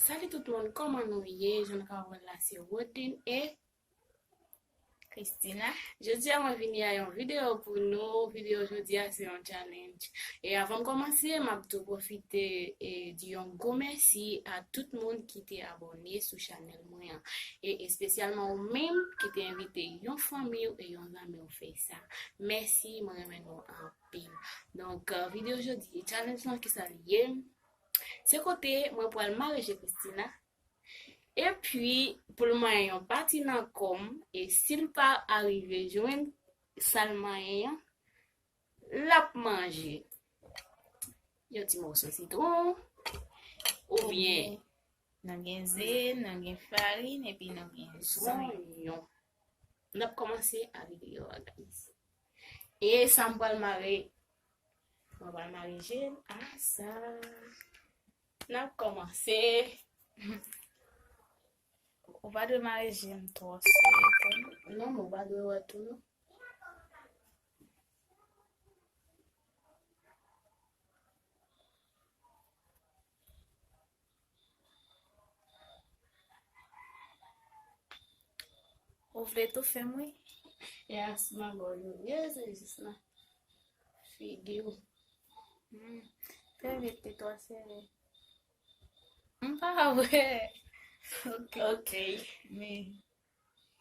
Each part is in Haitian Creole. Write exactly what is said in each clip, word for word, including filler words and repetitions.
Salut tout moun, kòman nou ye? Jan nou ka wè la, se Rodin e Christina. Jodi a mwen vini a yon videyo pou nou. Videyo jodi a se yon challenge. E avan m kòmanse, m ap tou pwofite e di yon gwo mèsi a tout moun ki te abòne sou chanèl mwen an. E espesyalman ou menm ki te envite yon fanmi w e yon zanmi w fè sa. Mèsi, mwen renmen nou anpil. Donk, videyo jodi, challenge lan kisa li ye? Se kote mwen pral mare je Christina. Epi, pou l manyen yon pati nan kò m, e si l pa arive jwenn sa l manyen an, l ap manje yon ti moso sitwon, oubyen nou gen ze, nou gen farin, epi nou gen zonyon. N ap kòmanse a videyo a, guys. E sa m pral mare, mwen pral mare je l a sa. N ap kòmanse. Ou pa dwe mare je m twò sere tou. Non, men ou pa dwe wè tou, non. Ou vle toufe m, wi. E asma bò yo. Ye, se jis nan figi w. Hmm. Fè vit, li twò sere. M pa wè. Ok. Ok. Men,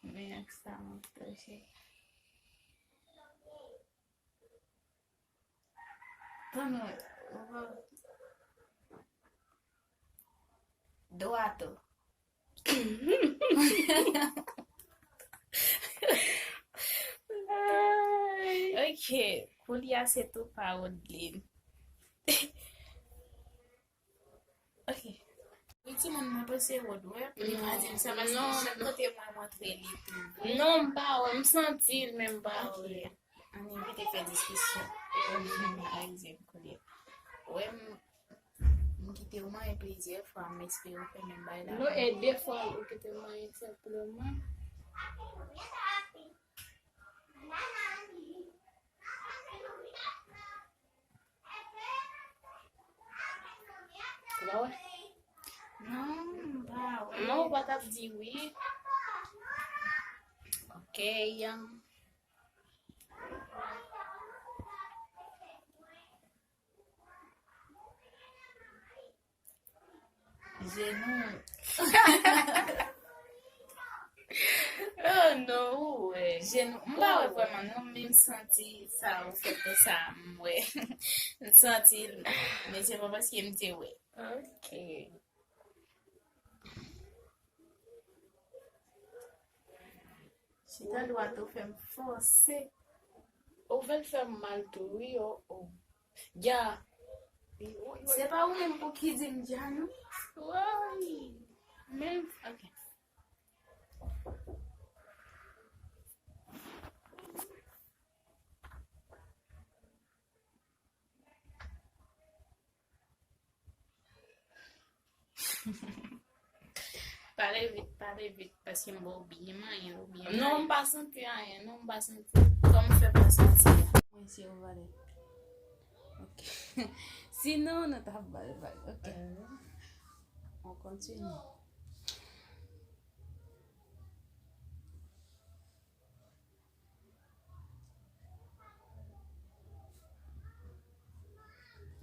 men ak sa m ap touche. Tann wè. Do a tou. Ok, koulye a se tou pa Rodlin. Ok. Wi, timoun, mwen panse Rod wè, pou li pa di m sa, paske chak kote mwen montre li tou. Non, m pa wè, m santi l, men m pa wè. Ok. Ann evite fè diskisyon. Arize m koulye. Wè, m, m kite w manyen plizyè fwa, m espere w fè menm bagay la. Non, e de fwa ou kite m manyen senpleman. Ou pa wè? Non, m pa wè. Non, ou pa t ap di wi. Ok. Jenou. Oh non, ou wè. Jenou. M pa wè vrèman non, men m santi sa ou fè pou sa, m wè. M santi l, men se pa paske m te wè. Ok. Chita dwat ou fè m fòse. Ou fè l fè m mal tou wi, oh, oh. Dja. Se pa ou menm pou ki di m dja, non? Woy. Men, ok. Pale vit, pale vit, paske m ba w byen manyen, ou byen manyen. Non, m pa santi anyen, non, m pa santi. Kòman w fè pa santi a? Mwen se ou valè. Ok. Sinon, nou t ap ba l vag. Ok. On kontinye.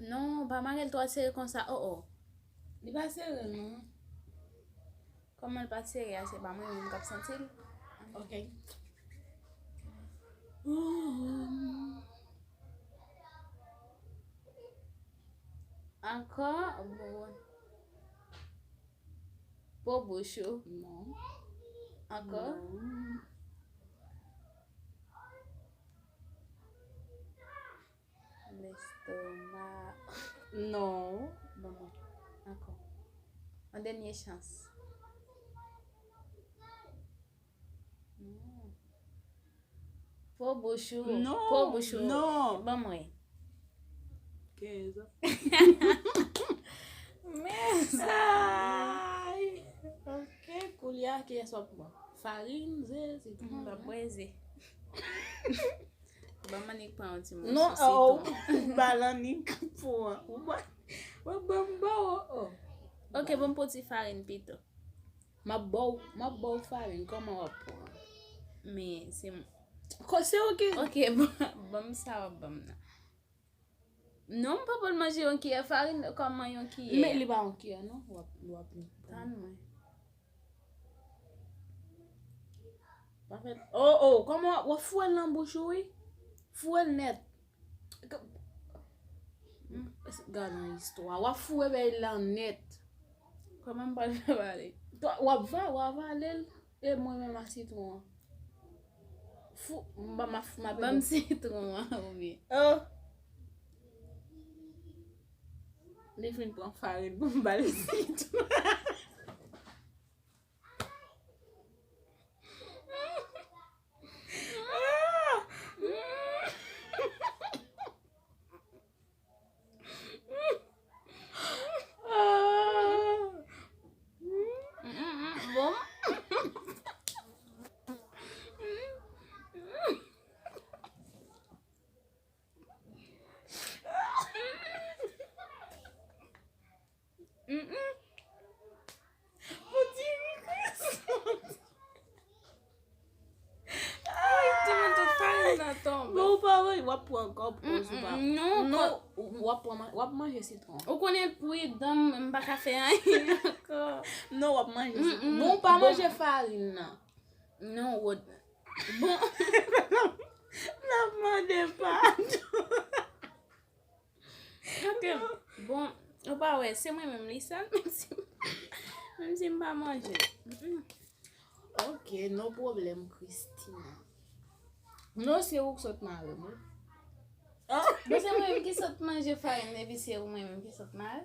Non, pa mare l twò sere konsa, oh, oh. Li pa sere, non. Kòman l pa sere a, se pa mwen menm k ap santi l? Ok. Ankò, bon. Po bouch ou. Non. Ankò. Non. Lestoma. Non. Ban mwen. Ankò. Yon dènye chans. Non. Po bouch ou. Non, po bouch ou. Non. Ban mwen. Kenz. Mezanmi. Ok, koulye a, kiyès w ap pran? Farin, ze, sitwon? M ap bwè ze. Ban m annik pran yon ti moso sitwon. Non, oh, ou ba l annik pran. Ou ba, ou ban m ba w, oh. Ok, bon, m pran ti farin pito. M ap ba w, m ap ba w farin, kòman w ap pran? Men, se m. Ko- Se ou ki. Ok, bon, ban m sa w ap ban m nan. Non, m pa pral manje yon kiyè farin, kòman yon kiyè? Men li pa yon kiyè, non. W ap, w ap. Tann mwen. Pa fè. Oh, oh, kòman w ap foure l nan bouch ou, wi? Foure l nèt. Gade yon istwa. W ap foure bèy lan nèt. Kòman m pral fè pale? W ap va, w ap vale l. E mwen menm ak sitwon an. Fou, m ba m a fou, m a Ban m sitwon an, oubyen. Oh. Li fin pran farin pou m ba l sitwon. Bon. Ay, timoun, tout farin nan tonbe. Bon, ou pa wè, w ap pran ankò pòz ou pa. Mm, mm, non, Non, w ap pran, w ap manje sitwon. Ou konnen pridan, m pa ka fè anyen ankò. Non, w ap manje Mm, sitwon. mm. Bon, ou pa Bon. Manje farin nan. Non, wòd. Bon, N ap mande padon. Ok. Bon, ou pa wè, se mwen menm li sèl, menm si, menm si m pa manje. Mm-mm. Ok, no problem, Christina. Non, se ou k sot mare m, wi. Bon, se mwen menm ki sot manje farin, epi se ou mwen menm ki sot mare.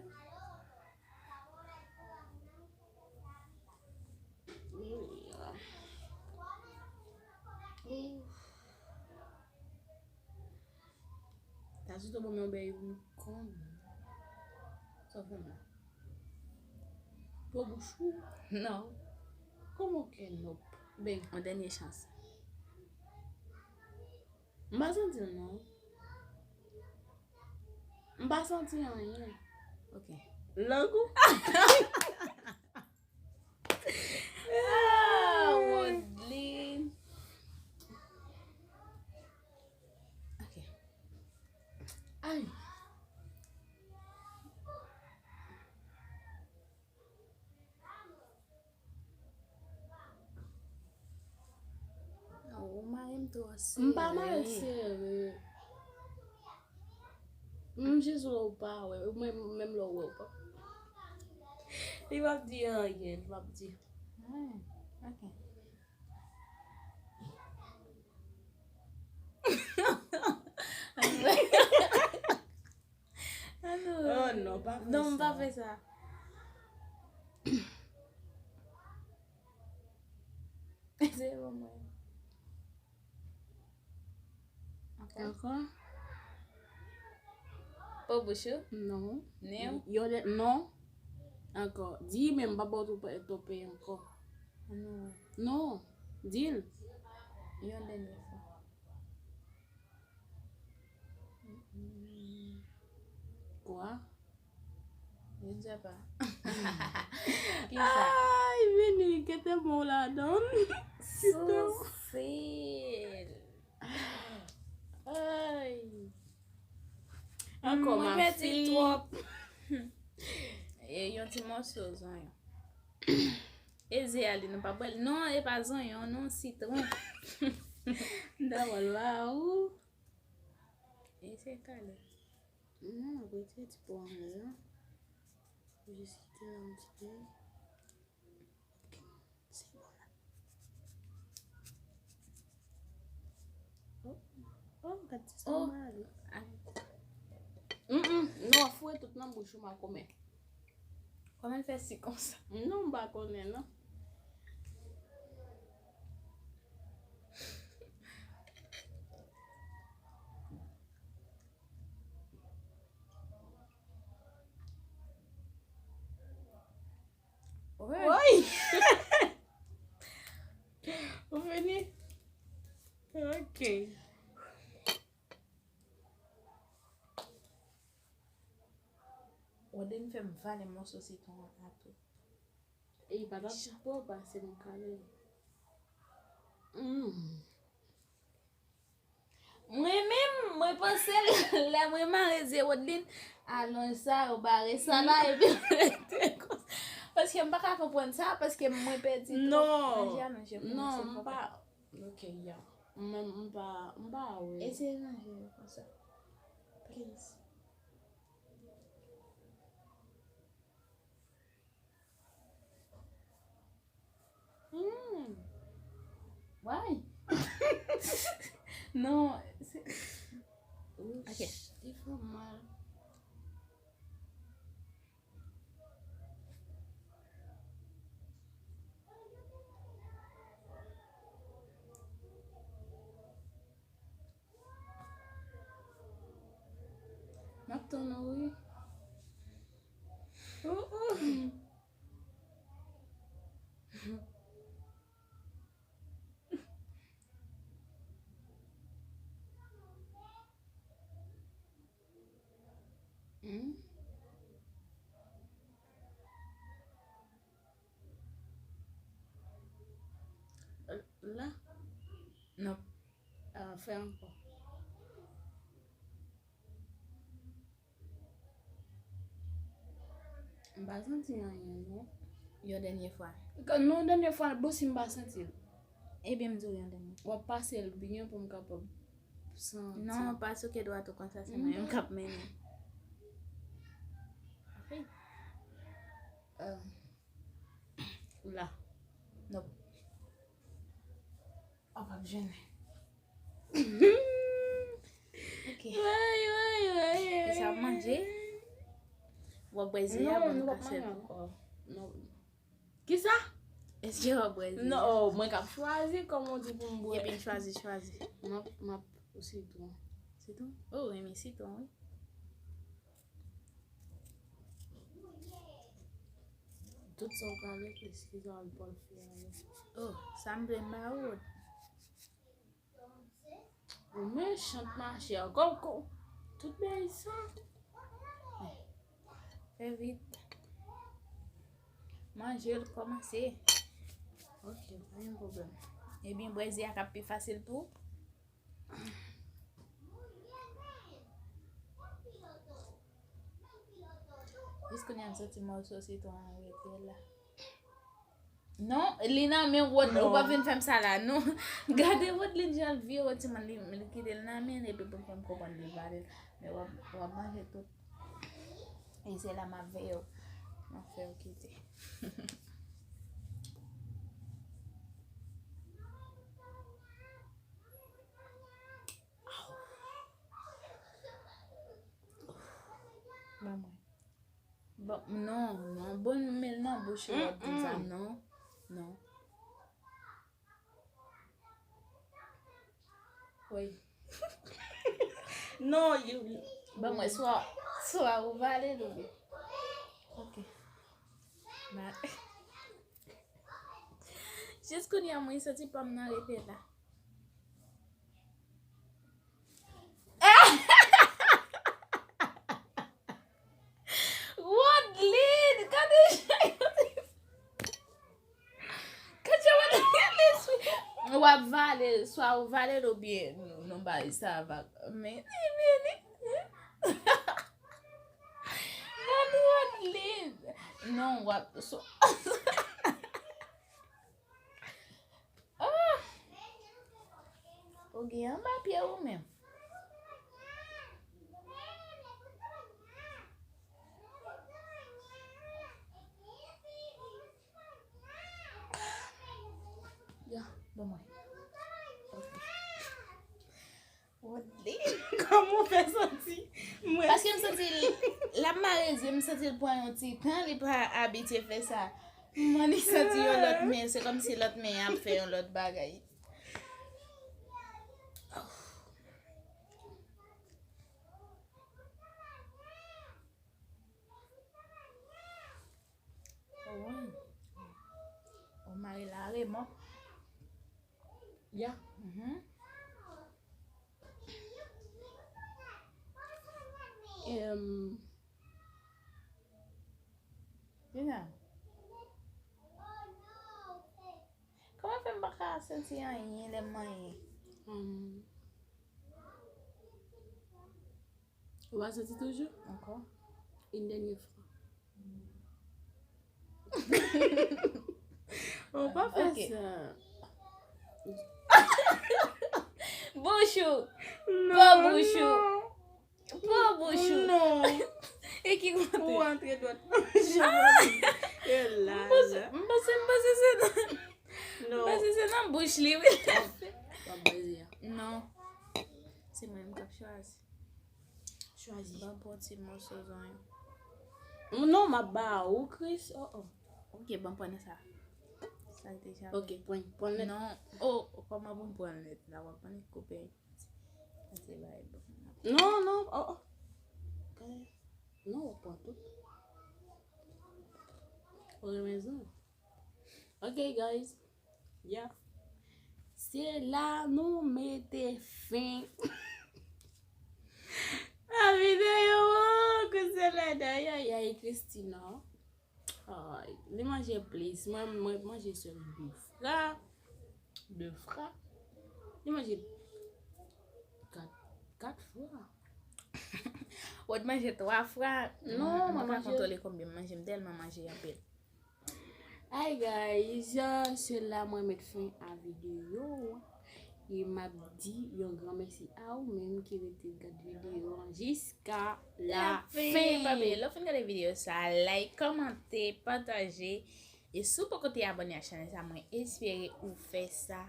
Tazito ban m yon bèy pou m konn. Sa w fè m la? Pou bouch ou? Non. Kòman ke nop? Ben, Yon dènye chans. M pa santi l non. M pa santi anyen. Ok. Lang ou? Ah, Rodlin. Ok. Ay. Ou mare m twò sere. M pa mare sere. M jis wè w pa wè. Mwen menm lè w wè w pa. Li p ap di anyen, li p ap di. Ah, ok. Oh non, pa fè Non, m pa sa. Fè sa. Se bon mwen. Ankò? Ankò? Po bouch ou? Non. Nen w? Yo de, non. Ankò. Di men m pa ba w tou pe- tou peye ankò. Non. Non. Di l. Yon dènye fwa. Kwa? Je ne sais pas. Kisa? Ay, vini, kete mo ladan. Sousel. Ay. Ankò, mwen pèdi twòp. E yon ti mòso zonyon. E ze a li nou pa bwè l. Non, e pa zonyon, non, sitwon. Dawòl la ou. E se kale. Non, mwen retire ti po anlè a. Jis kite yon ti pe. Ok, se bon la. Oh, oh, gad ti sa. Oh. Mari. Mm, mm, non, foure tout nan bouch ou, makomè. Kòman l fè si konsa? Non, m pa konnen, non. Woy! Ou fini? Ok. Wade m fè m Vale mòso sitwon an tou. E pa t ap bon, pase m kale. Mm. Mwen menm, mwen panse lè mwen mare zye Woodline, alonj sa yo, bare sa la, epi rete konsa. Paske m pa ka konprann sa, paske mwen pèdi twòp nan je alonje pou mwen, se pa. Ok, ya. Mwen, m pa, m pa wè. Eseye manje yo konsa. Please. Hmm. Why? Non, se... Ok. Li fè mal. M ap tann ou, wi. Ou, ou. Hmm. La? Non. Ah, fè ankò. M pa santi anyen, non. Yon dènye fwa. K-, non, dènye fwa, bon, si m pa santi l. Ebyen, m di w yon dènye. W ap pase l byen pou m kapab santi. Non, pa souke dwat ou konsa, se mwen menm k ap mennen. Ok. Euh, la. Nope. W ap jennen. Ok. Woy, woy, woy, woy. Kisa w ap manje? W ap bwè zye a, ban m kase l. Non, nou p ap manje ankò. Non. Kisa? Èske w ap bwè zye a? Non, oh, mwen k ap chwazi, kòman w di pou m bwè. Ebyen, chwazi, chwazi. M ap, m ap, ou sitwon. Sitwon? Oh, w renmen sitwon, wi. Tout sa w ka regle, se sa w pral fè avè l. Oh, sa m vle m ba ou. Ou mechan, machè. Kòm, kòm, tout bagay sa. Fè vit. Manje l kòmanse. Ok, pa gen pwoblèm. Ebyen, bwè zye a k ap pi fasil pou ou. Jis kounye a m santi mòso sitwon an rete la. Non, li nan men Wod, ou pa vin fè m sa la, non. Gade Wodline jan l vire, timoun, li, li kite l nan men l, epi pou l fè m konprann li vale l. Men w ap, w ap manje tout. E se la m ap veye w. M ap fè w kite. Ban mwen. Bon, non, non. Bon, men l nan bouch ou, w ap di sa, non. Non. Wi. Non, you. Ban mwen, swa, swa ou vale l oubyen. Ok. Jis kounye a, mwen santi pa m nan rete la. Wodline, gade jan yo te, gade jan Wodline lespri. W ap vale l, swa ou vale l oubyen nou, nou bay sa va. Men, men, men. Gade Wodline. Non, w ap, swa, ah! Ou gen anba pye ou menm. Ya, ban mwen. Ok. Wodline, kòman w fè santi? Mwen. Paske m santi l, l ap mare zye, m santi l pran yon ti tan, li pa abitye fè sa. Mwen, li santi yon lòt men, se kòmsi lòt men an ap fè yon lòt bagay. Wi. Ou mare la remò. Ya. Mhm. Em, Kòman fè m pa ka santi anyen lè m manyen? Hmm. Ou pa santi toujou? Ankò? Yon dènye fwa. Ou pa fè sa. Bouch ou. Non, bouch ou. Non. Pran bouch ou. Non. E ki kote? Ou antre dwat. E la, m panse, la. M panse, m panse se nan, non. M panse se nan bouch li, wi. W ap, w ap bwè a. Non. Se mwen menm k ap chwazi. Chwazi. Ban m pran ti moso zonyon. Non, m ap ba ou, Chris. Oh, oh. Ok, ban m pran nan sa. Sa deja. Ok, pran, pran nan. Non. Oh, kòman pou m pran nan? La w ap pran koupe. Sa se bay bon. Non, non, oh, oh. Gade. Non, w ap pran tout. Ou renmen zon? Ok, guys. Yeah. Se la nou mete fen a videyo an. Kouzin la dayè, y a Christina. Ay, li manje plis. Mwen, mwen manje sèl de fra. De fra. Li manje kat, kat fra. Ou t manje twa fra? Non, mwen pa kontwole konbyen m manje. M tèlman manje anpil. Hi guys, se la mwen met fen a videyo. E m ap di yon gran mèsi a ou menm ki rete gad videyo an jiska la fen. Pa bliye, lè w fin gade videyo sa, like, kòmante, pataje. E si w poko te abòne a chanèl sa, mwen espere ou fè sa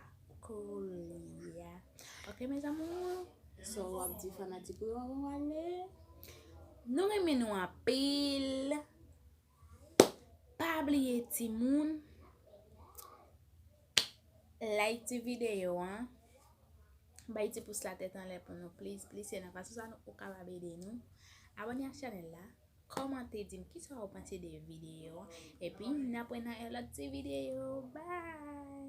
koulye a. Ok, mes amours? Sa w ap di fanatik ou yo anvan w ale? Nou renmen nou anpil. Pa bliye timoun, like ti videyo an. Bay ti pous la tèt anlè pou nou, please, please. Se nan fason sa nou ou kapab ede nou. Abòne ak chanèl la. Kòmante, di m kisa w panse de videyo an. Epi n ap wè nan yon lòt ti videyo. Bye!